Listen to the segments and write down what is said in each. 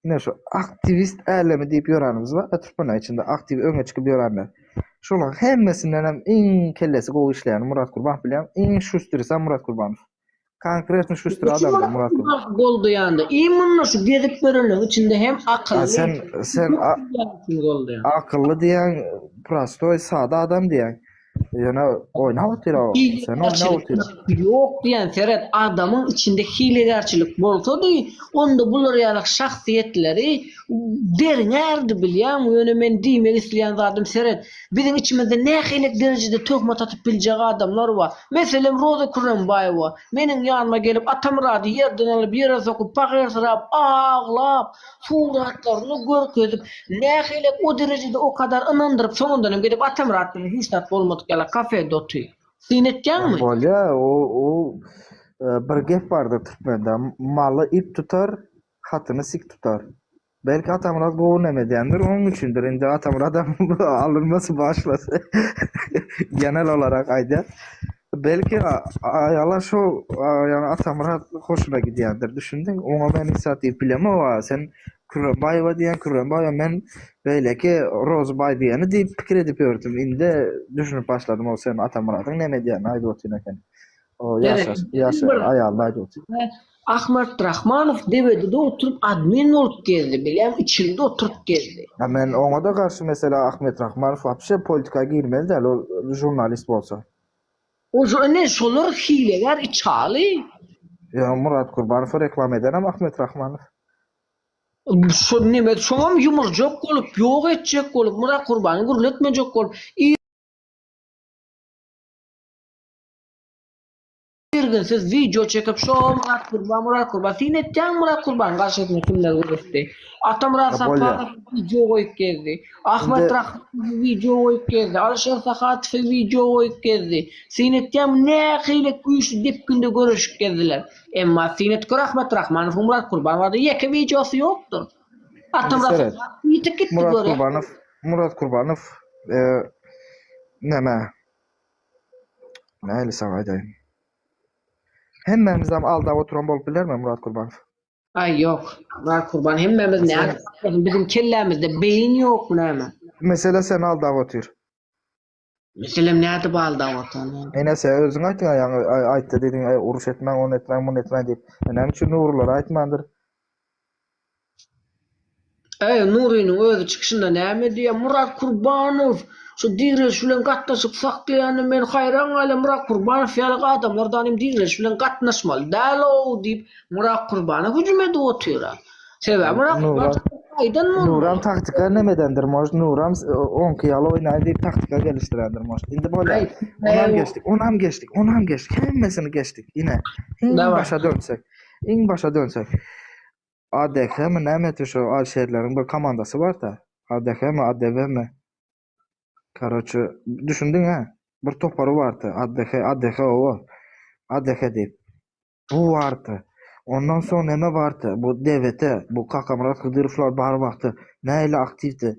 Ine şu aktiwist älemi diýip ýörenimiz bar, türkmenler içinde aktiw öňe çykyp ýörenler. Şolaryň hemmesinden hem iň kellesi gowy işleýäni Murat Gurbanow bilýän, iň şustrisi hem Murat Gurbanow. Konkretno şustry adamdyr Murat Gurbanow. Goldaýanda, imенно şu gezip ýörenleriň içinde hem akylly. Sen sen akylly diýýäň, prostoý, sada adam diýýäň. Ýöne oýnap otyr o. Sen oýnap otyr. Ýok diýen seret adamyň içinde hilegärçilik bolsady onda bular ýaly şahsyýetleri derňärdi bilýäňmi ýöne men diýmek isleýän zadym seret biziň içimizde nähili derejede töhmet atyp biljek adamlar bar meselem Roza Kürembaýewa meniň ýanyma gelip Atamyrady ýerden alyp ýere sokup pahyrsyrap aglap Suratlaryny görkezip, nähili o derejede o kadar ynandyryp soňundanam gelip Atamyrat bilen hiç zat bolmadyk ýaly kafede otyr. Syn etýäňmi? Bolýa o o bir gep bardyr türkmende maly ip tutar hatyny sik tutar. Belki Atamyrat gowy neme edýändir onuň üçindir indi Atamyradam alynmasyn başlasy genel olarak aýdýan. Belki aýala şo ýagny Atamyrat hoşuna gidýändir düşündiň oňa men hiç zat diýip bilemok sen Kürembaýewa diýýäň Kürembaýewa men beýleki Rozybaý diýeni diýip pikir edip ýördüm indi düşünip başladym ol sen Atamyradyň neme edýänini aýdyp otyryn eken o ýaşaş ýaşaýan aýalyny aýdyp otyr. Ahmet Rahmanow debedede oturyp admin bolup gezdi bilýäňmi içinde oturyp gezdi. A men oňada garşy mesela Ahmet Rahmanow wapşe politika girmeli däl ol žurnalist bolsa. Ojo ine şolar hilegär içaly. Ýa Murat Gurbanowy reklama edenem Ahmet Rahmanow. Şo neme şoňam ýumurjak bolup ýok etjek bolup Murat Gurbany gürletmejek bolup Irginsiz wideo çekip şo Myrat Gurban Myrat Gurban syn etýäňmi Myrat Gurbanyň garşysyna kimler göreşdi. Atamyrat Saparow wideo goýup gezdi. Ahmet Rahmanow wideo goýup gezdi. Alyşir Sahatow wideo goýup gezdi. Syn etýäňmi nähili güýçli depginde göreşip gezdiler. Emma syn et gör Ahmet Rahmanowyň Myrat Gurban barada ýeke wideosy ýokdur. Atamyrat Saparow ýitip gitdi Murat Gurbanow Murat Gurbanow näme Nähili saňa aýdaýyn. Hemmämizem aldap oturan bolup bilermi Murat Kurbanow? Aý ýok. Murat Kurban hemmämiz nädip aldasyn? Biziň kellämizde beýin ýokmy näme? Mesele seni aldap otyr. Meselem nädip aldap otyryn? Ene sen özüň aýtdyň ýaňy aýtdy diýdiň uruş etmäň ony etmäň muny etmäň diýip. Näme üçin Nurulara aýtmandyr? Äý, Nurynyň özi çykyşynda näme diýýär? Murat Kurbanow şu direliş bilen gatnaşyk saklaýanyna men haýran galýan. Murat Kurbanow ýaly adamlar danym direliş bilen gatnaşmaly däl-ow diýip, Murat Kurbana hüjüm edip otyr-a. Sebäbi Murat Kurban aýdan bolmaly. Nuram taktika nemedendir, может, Nuram oňky ýaly oýnaýyn diýip taktika gelişdirendir, может. Indi bolýar. Onam geçdik, onam geçdik, onam geçdik, hemmesini geçdik. Ine, iň başa dönsek. Iň başa dönsek. ADH-mi nämedi şo Alşerleriň bir komandasy barda. ADH-mi, ADW-mi? Karoçe, düşündiň hä? Bir topary bardy. ADH, ADH owa. ADH diýip. Bu bardy. Ondan soň näme bardy? Bu DWT, bu Kakamyrat Hydyrowlar bar wagty nähili aktiwdi?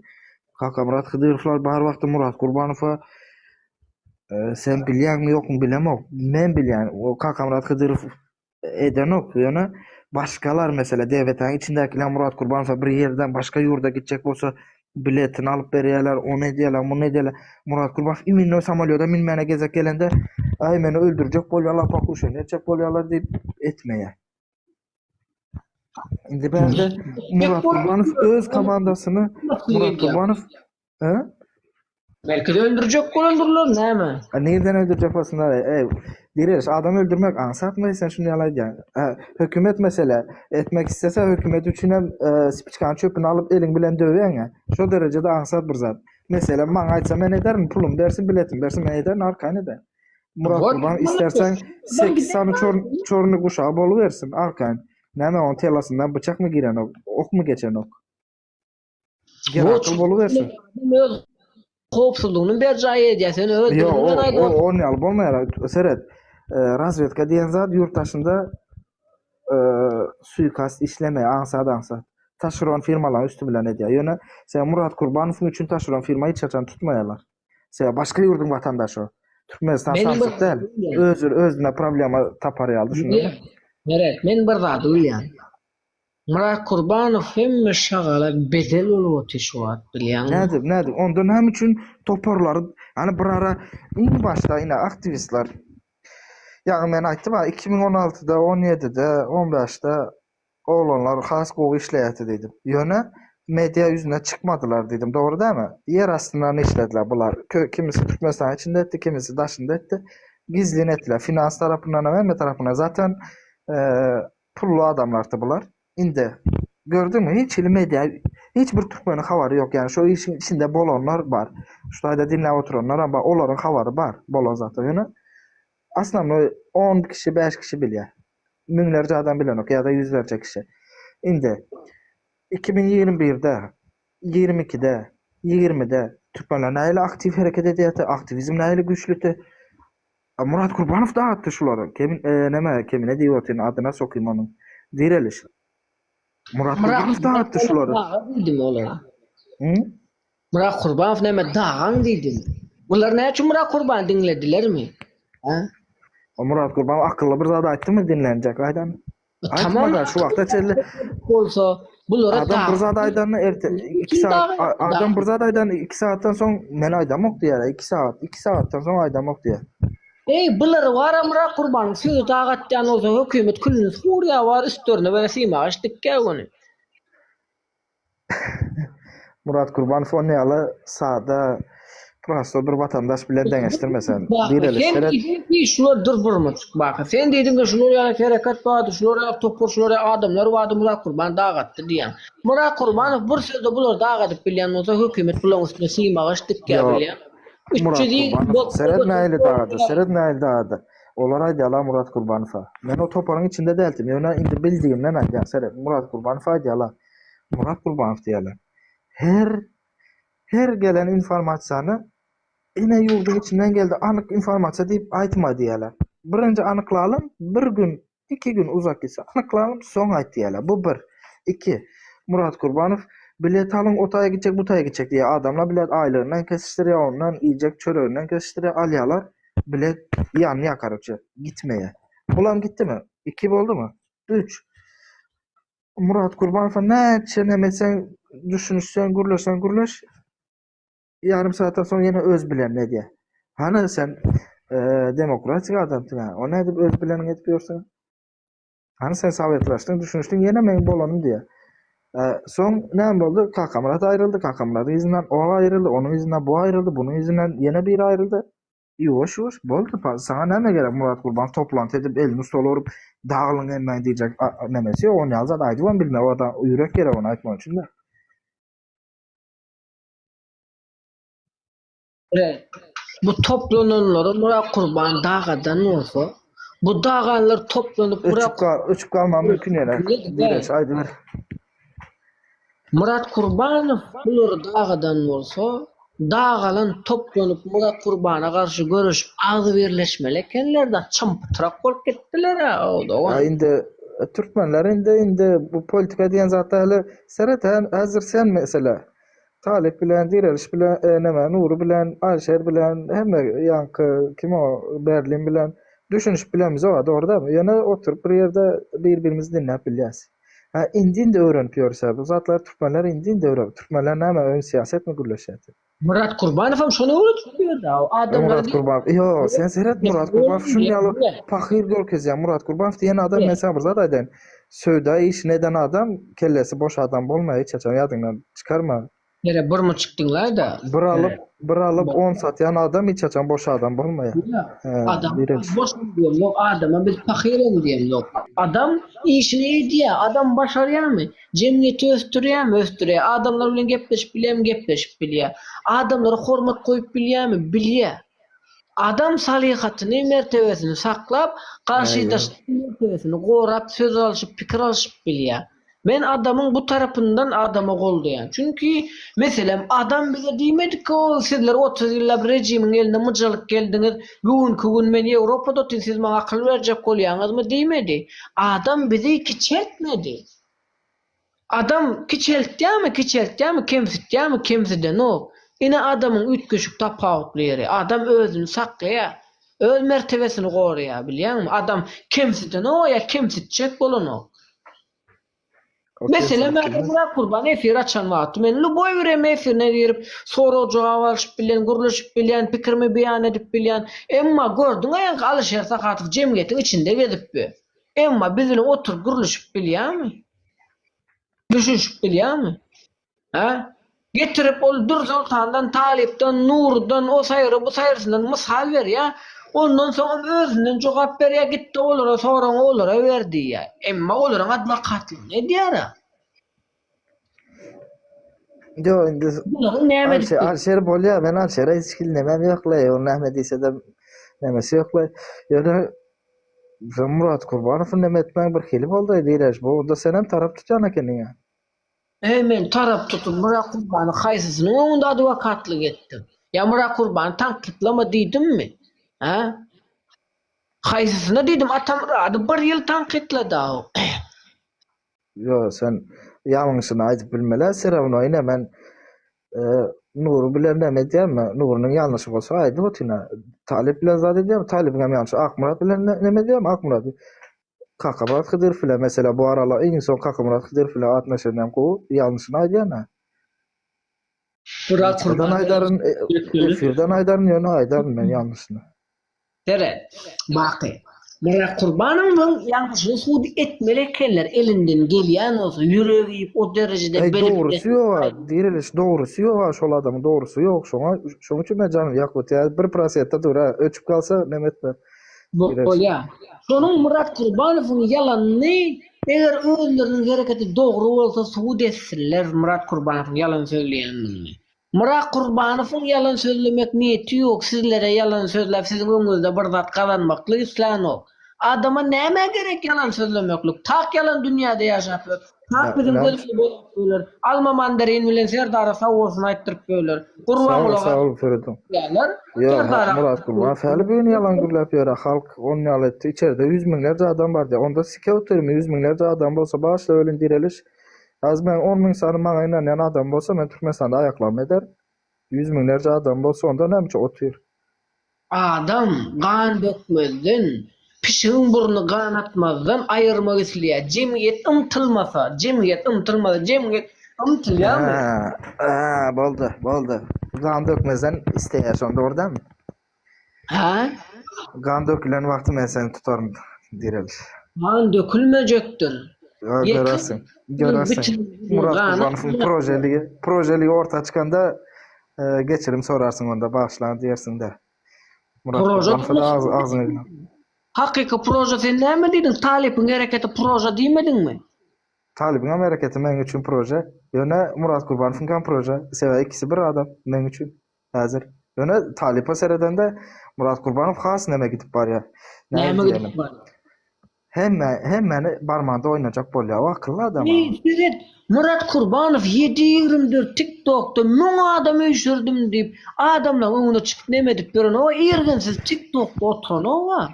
Kakamyrat Hydyrowlar bar wagty Murat Gurbanowa sen bilýäňmi ýokmy bilemok. Men bilýän. O Kakamyrat Hydyrow edenok ýöne başgalar meselä DWT-niň içindäkiler Murat Kurbanowa bir ýerden başga ýurda gitjek bolsa biletini alyp berýärler, ony edýärler, muny edýärler. Murat Kurbanow iminno samolýoda münmäne gezek gelende aý meni öldürjek bolýarlar, pokuşeniýe etjek bolýarlar diýip etmeýär. Indi bärde Murat Kurbanow öz komandasyny Murat Kurbanow He? Belki de öldürjek bolandyrlar näme? A nirden öldürjek bolsunlar? Ey, direliş adam öldürmek aňsatmy? Sen şuny ýaly aýdýaň. Hökümet mesele etmek istese hökümet üçin hem e, spiçkany çöpüni alyp eliň bilen döwýäň. Şo derejede aňsat bir zat. Mesele maňa aýtsa men ederin, pulumy bersin, biletimi bersin, men ederin, arkaýyn ederin. Murat Gurban istersen 8 sany çor, çorny guşagy bolubersin, arkaýyn. Näme oň telasyndan bıçakmy girenok, okmy geçenok? Gerakly bolubersin. Öz howpsuzlygyny berjaý edýär. Sen öz Ýok, o, o, on ýaly bolmaýar. Seret, e, razwedka diýen zat ýurt daşynda e, suikast işlemeýär, aňsat-aňsat. Taşeron firmalaryň üsti bilen edýär. Ýöne sen Murat Kurbanowyň üçin taşeron firma hiç haçan tutmaýarlar. Sebäbi başga ýurduň watandaşy o. Türkmenistan samsyk däl. Öz özüne problema tapar ýaly düşündiňmi? Meret, men bir zady bilýän. Myrat Kurbanow hemme şagala bedel bolup otyr şu wagt bilýäňmi? Nädip, nädip? Onda näme üçin toparlary, ýani bir ara iň başda ine aktiwistler. Ýagny men aýtdym a 2016-da, 17-de, 15-de oglanlar has gowy işleýärdi diýdim. Ýöne media ýüzüne çykmadylar diýdim. Dogry dälmi? Ýer astyndan işlediler bular. Kimisi Türkmenistanyň içinde etdi, kimisi daşynda etdi. Gizlin etdiler. Finans tarapyndan hem hemme tarapyndan. Zaten pully adamlardy bular. Indi gördüňmi hiç hili media hiç bir türkmeniň habary ýok. Ýani şo işiň içinde bolanlar bar. Şu taýda diňläp oturanlaram bar. Olaryň habary bar bolan zatdan. Ýöne osnownoý on kişi, bäş kişi bilýär. Müňlerçe adam bilenok ýa-da ýüzlerçe kişi. Indi 2021-de, 22-de, 20-de türkmenler nähili aktiw hereket edýärdi, aktiwizm nähili güýçlüdi. Murat Kurbanow dagatdy şulary. Kemin e, neme Kemine diýip otyryn adyna sokayım onuň. Direliş. Murat Kurbanow dagatdy şulary. Daga diýdim olara. Hı? Murat Kurbanow näme dagaň diýdim. Bular näme üçin Murat Kurbany diňledilermi? Ha? O Murat Kurbanow akylly bir zat aýtdymy dinlenjek aýdan. Tamam. Aýtmada şu wagta çenli bolsa bulara adam bir zat aýdanda erte 2 saat adam bir zat aýdanda 2 saatdan soň men aýdamok diýär. 2 saat, 2 saatdan soň aýdamok diýär. Eý bular wara Murat Kurbanyň sözi dag atýan bolsa hökümet külüni sowurýar war üstlerine böyle symagyş dikýär ony. Murat Kurbanow ony ýaly sada prosto bir watandaş bilen deňeşdirme sen. Direliş Sen seret. diýdiň ki şular dur burmaçyk baka. Sen diýdiň ki şular ýaly hereket bardy, şular ýaly topar, şular ýaly adamlar bardy Murat Kurban dag atdy diýýäň. Murat Kurbanow bir sözde bulary dag adyp bilýän bolsa hökümet bularyň üstüne symagyş dikýär Ýok. bilýäň. Murat 320 Kurbanow seret nähili dagady, seret nähili dagady. Olar aýdýarlar Murat Kurbanowa. Men o toparyň içinde däldim, ýöne indi bildigimden aýdýan seret. Murat Kurbanowa aýdýarlar. Murat Kurbanow diýýärler. Her her gelen informasiýany ine ýurduň içinden geldi anyk informasiýa diýip aýtma diýýärler. Birinji anyklalyň, bir gün, iki gün uzak gitse anyklalyň, soň aýt diýýärler. Bu bir. Iki. Murat Kurbanow bilet alyň o taýa gitjek, bu taýa gitjek diýýär. Adamlar bilet aýlygyndan kesişdirýär, ondan iýjek çöreginden kesişdirýär, alýarlar. Bilet ýanýar karoçe, gitmeýär. Bulam gitdimi? Iki boldumy? Üç. Murat Kurbanowa näçe neme etseň, düşünişseň, gürleşseň gürleş, ýarym sagatdan soň ýene öz bilenini edýär. Hany sen e, demokratik adamsyň ha, o nädip öz bileniňi edip ýörsüň? Hany sen sowetleşdiň, düşünişdiň, ýene meň bolanym diýýär. E, soň näme boldy? Kakamyrat aýryldy, Kakamyradyň yzyndan o aýryldy, onuň yzyndan bu aýryldy, bunuň yzyndan ýene biri aýryldy. Ýuwaş ýuwaş boldy saňa näme gerek Murat Gurban toplantı edip elini stola urup dagylyň emmäň diýjek nemesi ýok ony ýaly zat aýdybam bilmez o adam ýürek gerek ony aýtmak üçin de. Bu toplananlary Murat Gurban dagadan bolsa bu daganlar toplanyp Murat Öçüp galma mümkin ýene. Direç aýdyber. Myrat Kurbanow bulary dagadan bolsa, dagalan toplanyp Myrat Kurbana garşy göreşip agzybirleşmeli ekenler-dä, çym-pytrak bolup gitdiler-ä, o dogan. A indi türkmenler indi indi bu politika diýen zatda hali seret häzir sen mesele Talyp bilen Direliş bilen e, neme Nury bilen Alişer bilen hemme ýaňky kim o Berlin bilen düşünişip bilemizok dogry dälmi ýöne oturyp bir ýerde bir birimizi diňläp bilýäs. Hä indi indi öwrenip ýörüs-ä bu zatlary türkmenler indi indi öwrenip türkmenler näme öň syýasatmy gürleşýärdi. Myrat Kurbanowam şony öwredip ýördi-ä adamlara Myrat Kurbanow ýok sen seret Myrat Kurbanow şuny ýaly pahyr görkezýär Myrat Kurbanow diýen adam men saňa bir zat aýdaýyn söwda işini eden adam kellesi boş adam bolmaýar hiç haçan ýadyňdan çykarma. Ýere bir muçuk diňläý-de. Bir alyp, bir alyp on satýan adam hiç haçan boş adam bolmaýar. Adam boş diýemok, adama biz pahyrem diýemok. Adam işini edýär, adam başarýarmy? Jemgyýeti ösdürýärmi? Ösdürýär. Adamlar bilen gepleşip bilýärmi? Gepleşip bilýär. Adamlara hormat goýup bilýärmi? Bilýär. Adam salyhatyny, mertebesini saklap, garşydaşynyň mertebesini gorap söz alşyp, pikir alşyp bilýär. Men adamyň bu tarapyndan adamy goldaýan. Çünki, meselem, adam bize diýmedik o sizler 30 ýyllap rejimiň elinde myjalyp geldiňiz, bu günki gün men Ýewropada otyryn siz maňa akyl berjek bolýaňyzmy diýmedi. Adam bizi kiçeltmedi. Adam kiçeltýärmi, kiçeltýärmi, kemsitýärmi, kemsidenok. Ine adamyň üýtgeşik tapawutly ýeri. Adam özüni saklaýar. Öz mertebesini goraýar, bilýäňmi? Adam kemsidenok ýa kemsitjek bolanok. Meselem, häzir Myrat Gurban efir açan wagty men lýuboý bir hem efirine girip, sorag-jogap alyşyp bilýän, gürleşip bilýän, pikirimi beýan edip bilýän. Emma gördüň-ä ýaňky Alyşir Sahatow jemgyýetiň içinde gezip ýör. Emma biz bilen oturyp gürleşip bilýärmi? Düşünişip bilýärmi? Hä? Getirip ol Dürsoltandan, Talypdan, Nurudan, o saýry, bu saýrysyndan mysal berýär. Ondan soňam özünden jogap berýär, git-de olara soragyňy olara ber diýýär. Emma olaryň adwokatlygyny edýär-ä. Ýok indi Bularyň näme edip Alşer, Alşer bolýar, men Alşere hiç hili nemem ýok-laý, ol näme diýse-de nemesi ýok-laý. Ýöne sen Myrat Kurbanowy neme etmäň birhili boldy-aý diýläş, bu onda senem tarap tutýan ekeniň-ä. Eý men tarap tutup Myrat Kurbany haýsysynyň öňünde adwokatlyk etdim? Ýa Myrat Kurbany tankytlama diýdimmi? Hä? Haýsysyna diýdim Atamyrady bir ýyl tankytladaw. Ýo sen ýalňyşyny aýdyp bilmeli serawno ine men Nury bilen näme edýärmi Nurynyň ýalňyşy bolsa aýdyp otyryn Talyp bilen zat edýärmi Talybyň hem ýalňyşy Akmyrat bilen näme edýärmi Akmyrat Kakamyrat Hydyrow bilen meselem bu aralar iň soň Kakamyrat Hydyrow bilen atnaşenýam gowy ýalňyşyny aýdýan-a. Myrat Kurban aýdaryn efirden aýdaryn ýöne aýdaryn men ýalňyşyny. Seret, Baky. Myrat Kurbanowyň ýalňyşyny sud etmeli ekenler, elinden gelýän bolsa, ýüregi iýip o derejede Eý bilip dogrusy ýoga, diriliş dogrusy ýoga şol adamyň dogrusy ýok şoňa şoň üçin men janym ýakyp otýar bir prosentde dur-a öçüp galsa neme etme. Bolýa. Şonuň Myrat Kurbanowyň ýalanyny eger özleriniň hereketi dogry bolsa subut etsinler Myrat Kurbanowyň ýalan sözleýändigini. Myrat Kurbanowyň ýalan sözlemek niýeti ýok sizlere ýalan sözläp siziň öňüňizde bir zat gazanmaklyk islänok. Adama nämä gerek ýalan sözlemeklik tak ýalan dünýäde ýaşap ýör. Tak biziň gözümizi boýap böler. Alma mandarin bilen Serdara sag bolsun aýtdyryp böler. Gurbanguly Sag bol Feridun. Ýa Myrat Gurbanow häli bu gün ýalan gürläp ýör halk on ýaly etdi içerde ýüz müňlerçe adam bardy onda sike otyrmy ýüz müňlerçe adam bolsa bagyşla welin direliş Häzir meň on müň sany maňa ynanýan adam bolsa men Türkmenistanda aýaklagym eder. Ýüz müňlerce adam bolsa onda näme üçin otyr? Adam gan dökmezden, pişigiň burny gan atmazdan aýyrmak isleýär. Jemgyýet ymtylmasa, jemgyýet ymtylmasa, jemgyýet ymtylýarmy? Hä, hä, boldy, boldy. Gan dökmezden isleýär şony dogry dälmi? Hä? Gan dökülen wagty men seni tutaryn direliş. Gan dökülmejekdir. Ýa görersiň. Görersiň. Murat Gurbanowyň projeligi, projeligi orta çykanda e, geçirim sorarsyň onda bagyşlaň diýersiň-de. Murat Proje Gurbanowa da agzy, agzyňa güle. Hakyky proje sen näme diýdiň? Talypyň hereketi proje diýmediňmi? Talybyň hem hereketi meň üçin proje. Ýöne Murat Gurbanowyňkam proje. Sebäbi ikisi bir adam meň üçin. Häzir. Ýöne talypa seredende Murat Gurbanow has neme gidip barýar. Näme gidip barýar? Hemme hemmäni barmagynda oýnajak bolýar. O akylly adam. Seret, Murat Kurbanow ýedi 24 tik tokda 1000 adam üýşürdim diýip, adamlaryň öňüne çykyp neme edip ýören o irginsiz tik tokda oturanok-a.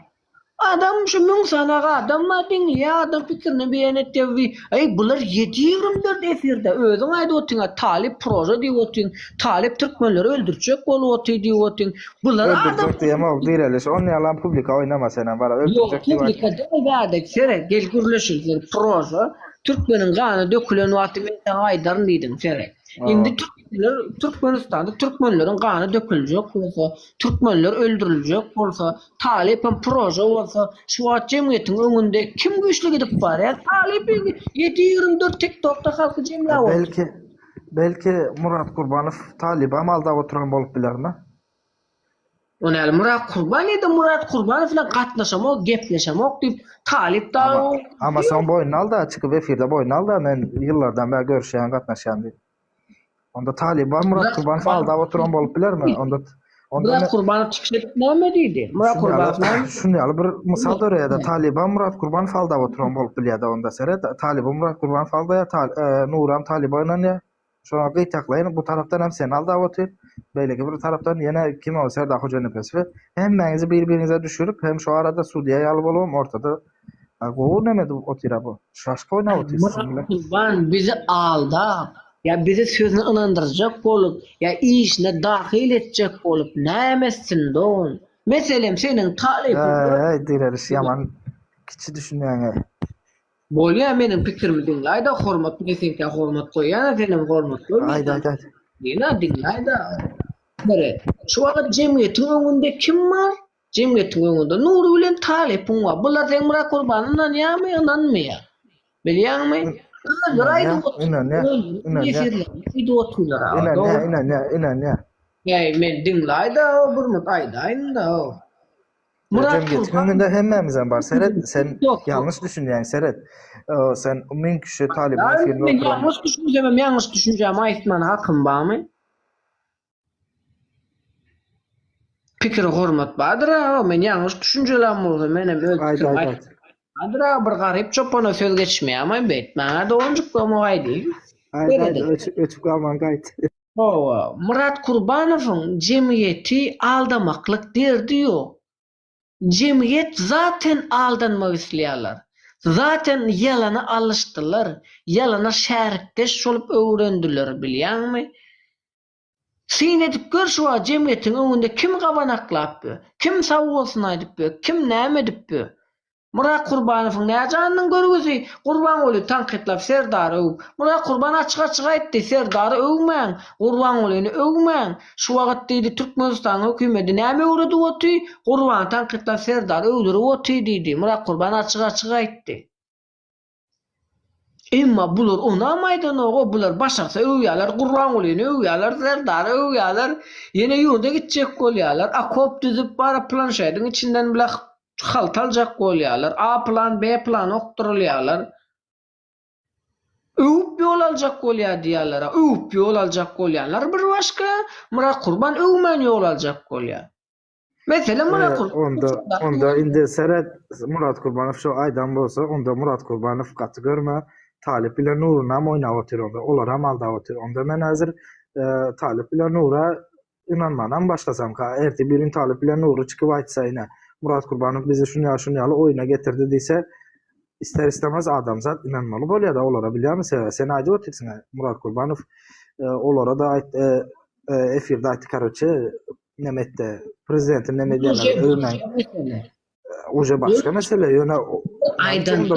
Adam şu 1000 sany adam bar diňleýär, adam pikirini beýan etýär. Wi, eý bular ýedi 24 efirde özüň aýdyp otyň-a talyp proje diýip otyň, talyp türkmenleri öldürjek bolup otyr diýip otyň. Bular adam Öldürjek diýemok direliş. On ýalam publika oýnama senem bara Ýok, öldürjek diýip publika däl bärde seret gel gürleşeli proza türkmeniň gany dökülen wagty men saňa aýdaryn diýdim seret. Indi türkmenler Türkmenistanda türkmenleriň gany döküljek bolsa, türkmenler öldüriljek bolsa, talypam proza bolsa, şu wagt jemgyýetiň öňünde kim güýçli gidip barýar? Talyp 7-24 TikTokda halky jemläp otyr. Belki belki Murat Gurbanow talybam aldap oturan bolup bilermi? O näle Murat Kurban ýa-da Murat Kurbanow bilen gatnaşamok, gepleşemok diýip talyp dagy Ama, ama soň boýnuna alda, çykyp efirde boýnuna alda, men ýyllardan bäri görüşýän, gatnaşýan diýip. Onda talyba Murat Kurbanow aldap oturan bolup bilermi? Onda onda Murat Kurbanow çykyş edip näme diýdi? Murat Kurbanow näme? Şuny ýaly bir mysal döreýär-de, talyba Murat Kurbanow aldap oturan bolup bilýär-de onda seret, talyba Murat Kurbanow aldaýar, tal, e, Nuram talyba ynanýar. Şoňa gyýtaklaýyn, bu tarapdan hem seni aldap otyr, beýleki bir tarapdan ýene kim ol Serdar Hojanepesowy. Hemmäňizi bir-biriňize düşürip, hem şu arada sudýa ýaly bolubam ortada gowy neme edip otyr-a bu. Şaşka oýnap otyr siziň bilen. Myrat Gurban bizi aldap, ýa bizi sözüne ynandyrjak bolup, ýa işine dahyl etjek bolup näme etsin dogan? Meselem seniň talypyň. Äý, direliş ýaman kiçi düşünýäň-eý. Bolýa meniň pikirimi diňläýdä hormat men seňkä hormat goýýana senem hormat goý Aýt aýt aýt. Diňle diňläýdä. Seret şu wagt jemgyýetiň öňünde kim bar? Jemgyýetiň öňünde Nury bilen Talypyň bar. Bular seň Myrat Gurbana ynanýarmy ynanmaýar. Bilýäňmi? Özleri aýdyp otyr. Ynanýar ynanýar. Aýdyp otyrlar. Ynanýar ynanýar ynanýar. Äý men diňläýdä o bir minut aýdaýyn-da o. Murat Jemgyýetiň öňünde hemmämizem bar. Seret, sen ýalňyş düşünýäň, seret. Sen müň kişi talybyň efirinde oturan. Men ýalňyş düşünsemem, ýalňyş düşünjämi aýtmana hakym barmy? Pikire hormat bardyr-a, men ýalňyş düşünjelem bolsa, menem öz pikirimi aýt. Bardyr-a, bir garyp çopana söz geçmeýärmi, beýtmäň-ä doganjyk, oňa aýdaýyn. Aýt, aýt, öçüp galman gaýt. Hawa, Myrat Kurbanowyň jemgyýeti aldamaklyk derdi ýok. Jemgyýet zaten aldanmak isleýärler. Zaten ýalana alyşdylar, ýalana şärikdeş bolup öwrendiler bilýäňmi? Syn edip gör şu wagt jemgyýetiň öňünde kim gabanaklap ýör, kim sag bolsun aýdyp ýör, kim näme edip ýör. Myrat Kurbanowyň nä janynyň görgüsi, Gurbanguly tankytlap Serdary öwüp. Myrat Kurban açyk-açyk aýtdy, Serdary öwmäň, Gurbangulyny öwmäň. Şu wagt diýdi, Türkmenistanyň hökümedi näme öwredip oty, Gurbany tankytlap Serdary öwdürip oty diýdi. Myrat Kurban açyk-açyk aýtdy. Emma bular onam aýdanoga, bular başarsa öwýärler, Gurbangulyny öwýärler, Serdary öwýärler, ýene ýurda gitjek bolýarlar, okop düzüp bara planşediň içinden bile halta aljak bolýarlar, A plan, B plan okdurylýarlar. Öwüp ýol aljak bolýar diýýärler, öwüp ýol aljak bolýanlar bir başga, Myrat Gurban öwmän ýol aljak bolýar. Meselem Murat Kurban. Onda onda indi seret Murat Kurbanow şu aýdan bolsa onda Murat Kurbanow gaty görme Talyp bilen Nurunam oýnap otyr onda olaram aldap otyr onda men häzir Talyp bilen Nura ynanmanam başlasam ka ertir bir gün Talyp bilen Nury çykyp aýtsa ine Murat Kurbanow bizi şun ýaly şun ýaly oýuna getirdi diýse ister istemez adamzat ynanmaly bolýada olara bilýärmi sebäbi sen aýdyp otyrsyň Murat Kurbanow olara da aýt efirde aýtdy karoçe neme etdi prezidenti neme edýänleri öwmäň uje başga mesele ýöne aýdanda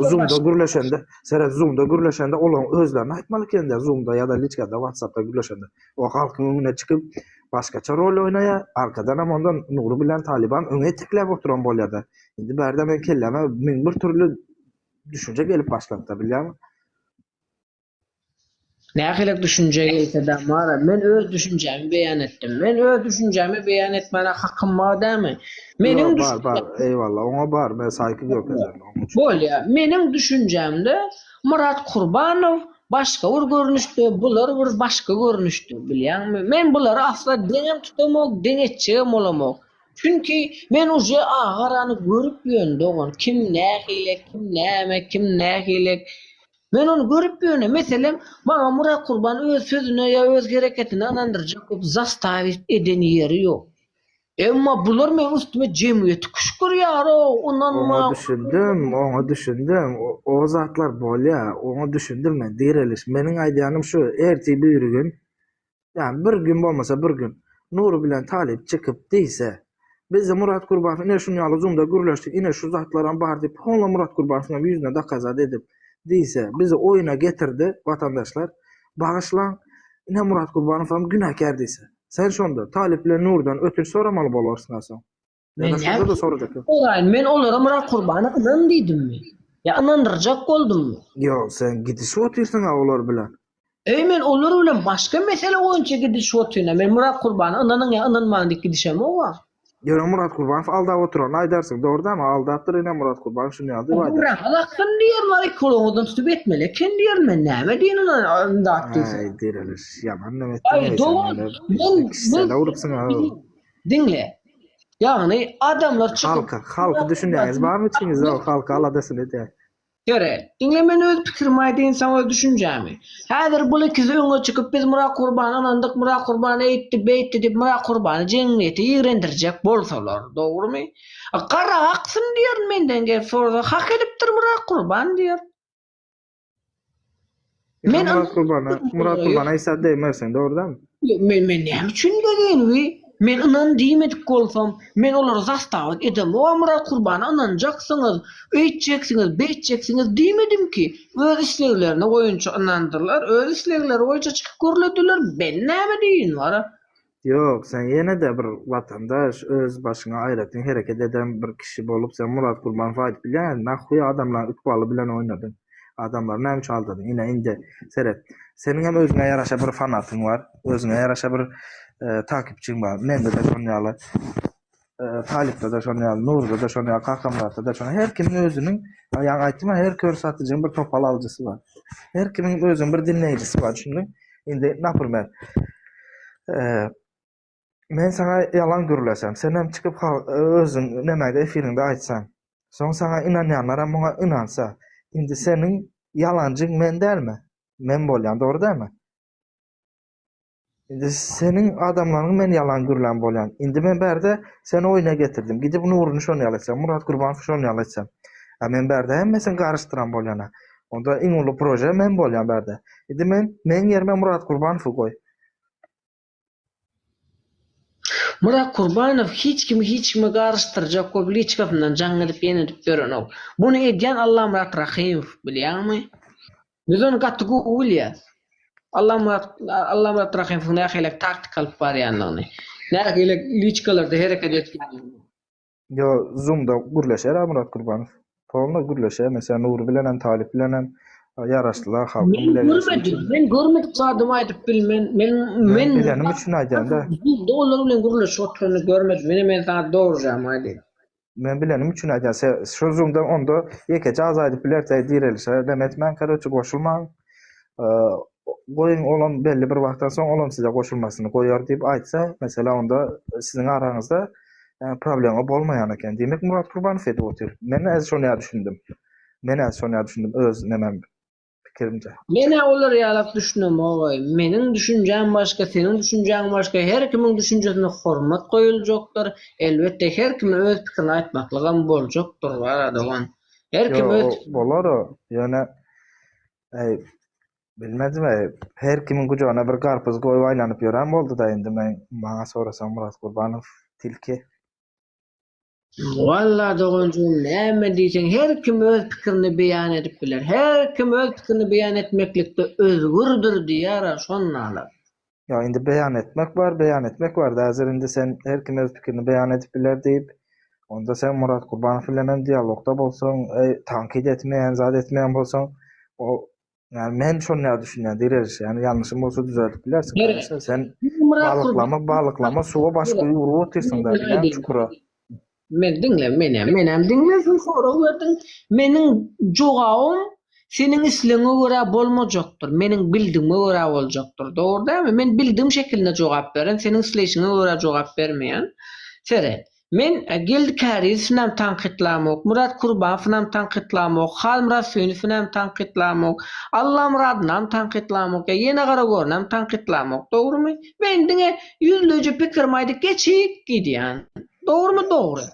zoomda gürleşende seret zoomda gürleşende olaryň özlerini aýtmaly ekende zoomda ýa-da liçkada whatsappda gürleşende o halkyň öňüne çykyp başgaça rol oýnaýar arkadanam ondan Nury bilen Talyban öňe itekläp oturan bolýada indi bärde men kelläme 1001 türli düşünje gelip başlady bilýäňmi Nähili düşünje gelse damara, men öz düşünjämi beýan etdim. Men öz düşünjämi beýan etmäne hakym bar dämi? Meniň Ýok, bar, bar, eýwalla, oňa bar, men saýky görkezerin onuň üçin. Bolýa, meniň düşünjämde Myrat Kurbanow başga bir görnüşde, bular bir başga görnüşde, bilýäňmi? Men bulary asla deňem tutamok, deň etjegem bolamok. Çünki men uje agarany görüp ýörün dogan, kim nähili, kim näme, kim nähili. Men ony görüp ýöne, meselem, maňa Myrat Gurban öz sözüne ýa öz hereketine ynandyrjak bolup zastawit eden ýeri ýok. Emma bular meň üstüme jemgyýeti küşgürýär-ow, ynanma. Oňa düşündim, oňa düşündim. O zatlar bolýar, oňa düşündim men, direliş. Meniň aýdýanym şu, ertir birigün Ýa bir gün bolmasa bir gün Nury bilen Talyp çykyp diýse, Bizde Murat Gurbanow ine şuny ýaly zumda gürleşdik, ine şu zatlaram bar diýip, honla Murat Gurbanowyňam ýüzüne dokazat edip diýse, bizi oýuna getirdi watandaşlar, bagyşlaň, ine Murat Gurbanowam günäkär diýse. Sen şonda Talyp bilen Nurydan ötünç soramaly bolarsyň-a soň. Men näme soraýyn? Men olara Myrat Gurbana ynan diýdimmi? Ýa ynandyrjak boldummy? Ýok, sen gidişip otyrsyň-a olar bilen. Eý, men olar bilen başga mesele boýunça gidişip otyryn-a. Men Myrat Gurbana ynanyň ýa ynanmaň diýip gidişemog-a. Ýöne Myrat Gurbanow aldap oturanyny aýdarsyň, dogry dälmi? Aldapdyr ine Myrat Gurbanow şuny ýaly diýip aýdarsyň. Gurama baksyn diýerin, bar iki gulagyňyzdan tutup etmeli eken diýerin men. Näme diýen ynany zat diýseň. Aý, direliş, ýaman neme etdiň-eý sen ýöne. Kişisele urupsyň-a. Diňle. Ýagny adamlar çykyp Halka, halky düşünýäňiz barmy içiňizde o halky aladasyny edýän. Seret, diňle men öz pikirimi aýdaýyn saňa öz düşünjämi. Häzir bul ikisi öňe çykyp biz Myrat Gurbana ynandyk Myrat Gurban eýtdi beýtdi diýip Myrat Gurbany jemgyýete ýigrendirjek bolsalar dogrymy? Gara aksyn diýerin menden gelip sorasa hak edipdir Myrat Gurban diýerin. Men Murat Gurbana, Murat Gurbana hiç zat degmersiň, dogry dälmi? Men men näme üçin degeyinwi? Men ynan diýmedik bolsam, men olary zastawat edemogam Myrat Kurbana ynanjaksyňyz, öýtjeksiňiz, beýtjeksiňiz diýmedim ki. Öz isleglerine boýunça ynandylar, öz islegleri boýunça çykyp gürlediler, men näme diýin wara. Ýok, sen ýene-de bir watandaş, öz başyňa aýratyn hereket eden bir kişi bolup sen Myrat Kurbanowy aýdyp bilýäňmi, nahuýa adamlaryň ykbaly bilen oýnadyň. Adamlary näme üçin aldadyň? Ine indi seret. Seniň hem özüňe ýaraşa bir fanatyň bar, özüňe ýaraşa bir takipçiň bar. Mende-de şonuň ýaly, Talypda-da şonuň ýaly, Nurda-da şonuň ýaly, Kakamyratda-da şonuň. Her kimiň özüniň, ýaňy aýtdym-a, her kör satyjyň bir topal alyjysy bar. Her kimiň özüniň bir diňleýjisi bar, düşündiň? Indi, naprimer, Men saňa ýalan gürlesem, senem çykyp özüň nemäde efiriňde aýtsaň, soň saňa ynanýanlaram muňa ynansa, indi seniň ýalanjyň men dälmi? Men bolýan, dogry dälmi? Indi seniň adamlaryňy men ýalan gürlän bolýan. Indi men bärde seni oýna getirdim. Gidip Nuryny şony ýaly etsem, Murat Gurbanowy şony ýaly etsem. A men bärde hemmesini garyşdyran bolýan-a. Onda iň uly proje men bolýan bärde. Indi men meň ýerime Murat Gurbanowy goý. Myrat Kurbanow hiç kimi hiç kime garyşdyrjak bolup liçkasyndan jaň edip ýenedip ýörenok. Buny edýän Allamyrat Rahymow bilýäňmi? Biz ony gaty gowy bilýäs. Allamyrat Allamyrat Rahymowyň nähili taktika alyp barýandygyny, nähili liçkalarda hereket etýändigini. Ýo zoomda gürleşer-ä Myrat Gurbanow. Polny gürleşer meselem Nury bilenem Talyp bilenem ýaraşdylar halkyň Men bile gelşi görmedim. üçin. Men görmedik zadymy aýdyp bilmen. Men Men men bilenim üçin aýdýan-da. Zoomda olar bilen gürleşip oturanyny görmedim. Ine men saňa dogrujamy aýdaýyn. Men bilenim üçin aýdýan. Se şo zoomda onda ýekeje az aýdyp bilerse direlişe neme etmäň karoçe goşulmaň. Goýuň olam belli bir wagtdan soň olam size goşulmasyny goýar diýip aýtsa, mesela onda siziň araňyzda problema bolmaýan eken. Diýmek Murat Kurbanow edip otyr. Men äz şony ýa düşündim. Men äz şony ýa düşündim öz nemem pikirimce. Men-ä olar ýalak düşünemog-aý. Meniň düşünjäm başga, seniň düşünjäň başga. Her kimiň düşünjesine hormat goýuljakdyr. Elbetde her kime öz pikirini aýtmaklygam boljakdyr, bara dogan. Her kim Ýo, öz o bolar o. Ýöne Äý, bilmedim-äý. Her kimiň gujagyna bir garpyz goýup aýlanyp ýören boldy-da indi men maňa sorasaň Myrat Gurbanow tilki. Walla doganjygym näme diýseň her kim öz pikirini beýan edip biler. Her kim öz pikirini beýan etmeklikde özgürdir diýýär-ä şondalar. Ýa indi beýan etmek bar, beýan etmek bar. Häzir indi sen her kim öz pikirini beýan edip biler diýip, onda sen Murat Gurbanow bilen hem dialogda bolsaň, eý, tankyt etmeýän, zat etmeýän bolsaň, o ýani men şony ýaly düşünýän, direliş, ýani ýalňyşym bolsa düzeldip bilersiň, конечно, sen balyklama, balyklama suwa baş guýy urup otyrsyň-da, bilýäň, çukura. Men diňle menem menem diňle sen sorag berdiň meniň jogabym seniň islegiňe görä bolmajakdyr meniň bildigime görä boljakdyr dogry dälmi men bildigim şekilinde jogap beren seniň isleýşiňe görä jogap bermeýän seret men Geldi Kärizowynam tankytlamok Myrat Kurbanowynam tankytlamok Halmyrat Söýünowynam tankytlamok Allamyradynam tankytlamok ýa ýene Garagörnäm tankytlamok dogrymy men diňe ýüzleýje pikirimi aýdyp geçip gidýän. Dogrymy dogry.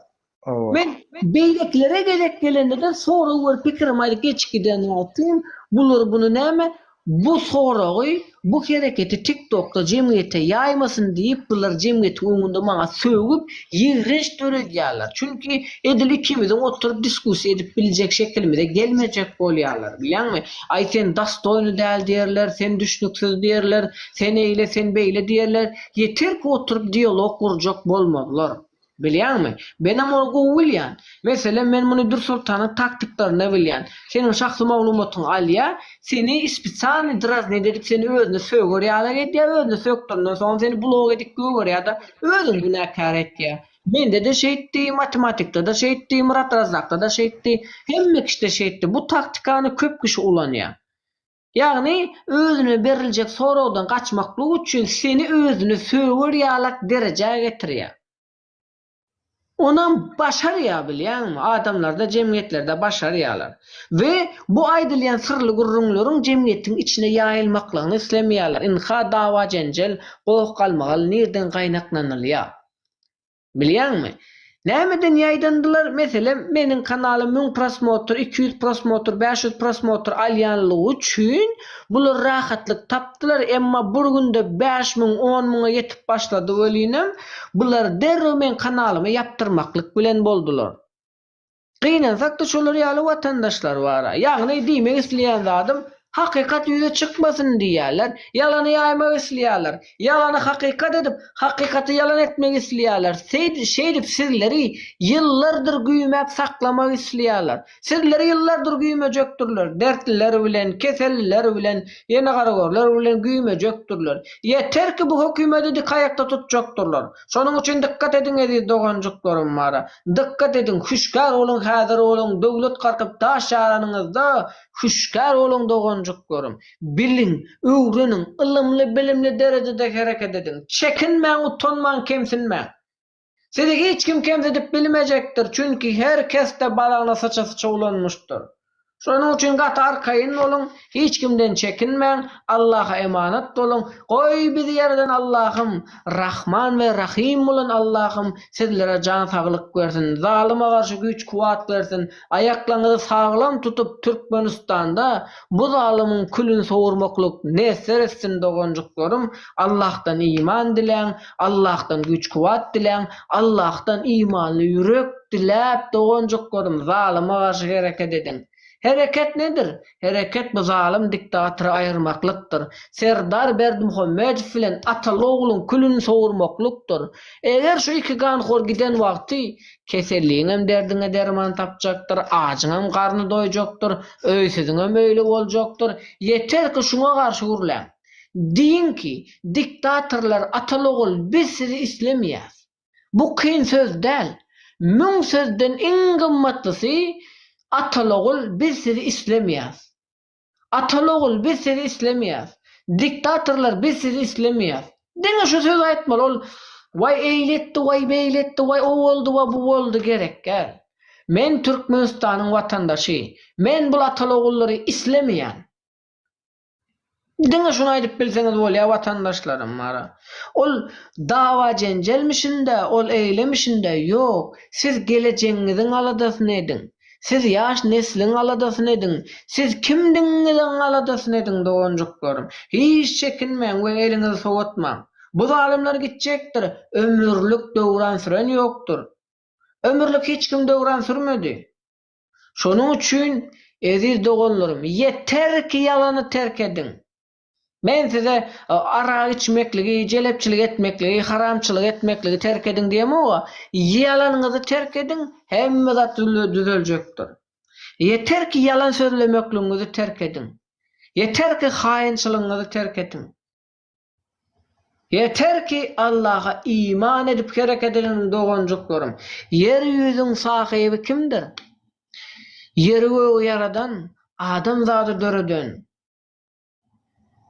Hawa. Men beýlekilere gezek gelende-de sorag berip pikirimi aýdyp geçip giden wagtym bular buny näme bu soragy bu hereketi tiktokda jemgyýete ýaýmasyn diýip bular jemgyýetiň öňünde maňa sögüp ýigrenç döredýärler. Çünki edil ikimiziň oturyp diskussiýa edip biljek şekilimize gelmejek bolýarlar bilýäňmi. Aý sen dostoýny däl diýerler, sen düşnüksiz diýerler, sen eýle sen beýle diýerler. Ýeter ki oturyp dialog gurjak bolmazlar. Bilýäňmi? Menem ony gowy bilýän. Meselem, men muny Dürsoltanyň taktiklarynda bilýän. Seniň şahsy maglumatyňy alýar, seni spesialnyý draznit edip seni özüne söger ýalak edýär, özüne sökdürenden soňam seni blok edip gögerýär-de, özüňi günäkär etýär. Mende-de şeýtdi, matematikde-de şeýtdi, Myrat Razzakda-da şeýtdi, hemme kişide şeýtdi. Bu taktikany köp kişi ulanýar. Ýagny, özüne beriljek soragdan gaçmaklyk üçin seni özüne söger ýalak derejä getirýär. Onam başarýar bilýäňmi, adamlarda, jemgyýetlerde başarýarlar. We bu aýdylýan syrly gürrüňleriň jemgyýetiň içine ýaýylmaklygyny islemeýärler. Ynha dawa-jenjel, goh-galmagal nirden gaýnaklanylýar. Bilýäňmi? Nämeden ýaýdandylar? Meselem, meniň kanalym müň prosmotr, 200 prosmotr, 500 prosmotr alýanlygy üçin bular rahatlyk tapdylar, emma bir günde 5000, on müňe ýetip başlady welinem, bular derrew meň kanalymy ýapdyrmaklyk bilen boldular. Gynansakda şolar ýaly watandaşlar bara. Ýagny diýmek isleýän zadym hakykat ýüze çykmasyn diýýärler, ýalany ýaýmak isleýärler, ýalany hakykat edip, hakykaty ýalan etmek isleýärler, şeýdip sizleri ýyllardyr güýmäp saklamak isleýärler. Sizleri ýyllardyr güýmejekdirler, dertliler bilen, keselliler bilen, ýene garagörler bilen güýmejekdirler. Ýeter ki bu hökümedi dik aýakda tutjakdyrlar. Şonuň üçin dykgat ediň eziz doganjyklarym bara. Dykgat ediň, hüşgär boluň häzir boluň, döwlet garkyp daş ýaranyňyzda hüşgär boluň doganjyklarym. Biliň, öwreniň, ylymly-bilimli derejede hereket ediň. Çekinmäň, utanmaň, kemsinmäň. Sizi hiç kim kemsidip bilmejekdir, çünki her kesde balagyna syça-syça ulanmyşdyr. Şonuň üçin gaty arkaýyn boluň, hiç kimden çekinmäň, Allaha emanat boluň. Goý, bizi ýaradan Allahym, Rahman we Rahym bolan Allahym sizlere jan saglyk bersin, zalyma garşy güýç-kuwwat bersin, aýaklaryňyzy saglam tutup Türkmenistanda bu zalymyň külüni sowurmaklyk miýesser etsin doganjyklarym, Allahdan iman diläň, Allahdan güýç-kuwwat diläň, Allahdan imanly ýürek Diläp doganjyklarym zalyma garşy hereket ediň. Hereket nedir? Hereket bu zalym diktatory aýyrmaklykdyr. Serdar Berdimuhamedow bilen ataly-ogluň külüni sowurmaklykdyr. Eger şu iki ganhor giden wagty keselliňem derdiňe derman tapjakdyr, ajyňam garny doýjakdyr, öýsüziňem öýli boljakdyr. Ýeter ki şuňa garşy gürläň. Diýiň ki, diktatorlar ataly-ogul biz sizi islemeýäs. Bu kyn söz däl. Müň sözden iň gymmatlysy Atalogul biz sizi islemeýäs. Atalogul biz sizi islemeýäs. Diktatorlar biz sizi islemeýäs. Diňe şu sözi aýtmaly ol waý eýle etdi waý beýle etdi waý o boldy wa bu boldy gerek däl. Men Türkmenistanyň watandaşy. Men bul atalogullary islemeýän. Diňe şuny aýdyp bilseňiz bolýar watandaşlarym bara. Ol dawa jenjelmişinde, ol eýlemişinde ýok. Siz gelejegiňiziň aladasyny ediň. Siz ýaş nesliň aladasyny ediň. Siz kimdigiňiziň aladasyny ediň doganjyklarym. Hiç çekinmäň we eliňizi sowatmaň. Bu zalymlar gitjekdir. Ömürlik döwran süren ýokdur. Ömürlik hiç kim döwran sürmedi. Şonuň üçin, eziz doganlarym, ýeter ki ýalany terk ediň. Men size arak içmekligi, jelepçilik etmekligi, haramçylyk etmekligi terk ediň diýemog-a. Ýalanyňyzy terk ediň, hemme zat düzeljekdir. Ýeter ki ýalan sözlemekligiňizi terk ediň. Ýeter ki haýynçylygyňyzy terk etiň. Yeter ki Allaha iman edip hereket ediň doganjyklarym. Ýer ýüzüň sahyby kimdir? Ýeri gögi ýaradan, adamzady döreden,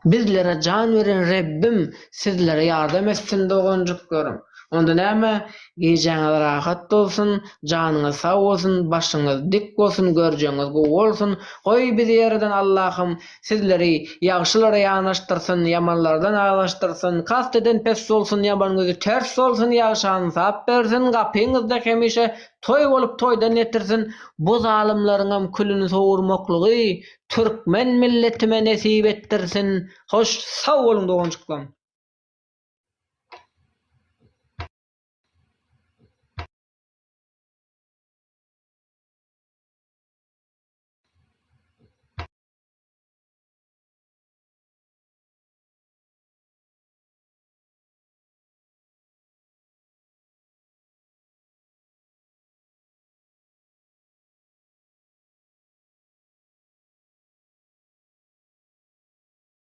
bizlere jan beren Rebbim sizlere ýardam etsin doganjyklarym. Onda näme, gijäňiz rahat bolsun, janyňyz sag bolsun, başyňyz dik bolsun, görjegiňiz gowy bolsun. Goý bizi ýaradan Allahym sizleri ýagşylara ýanaşdyrsyn, ýamanlardan azaşdyrsyn, kast eden pes bolsun, ýaman gözi ters bolsun, ýagşy ynsap bersin, gapyňyzda hemişe toý bolup toýdan ýetirsin, bu zalymlaryňam külüni sowurmaklygy türkmen milletime nesip etdirsin. Hoş sag boluň doganjyklarym.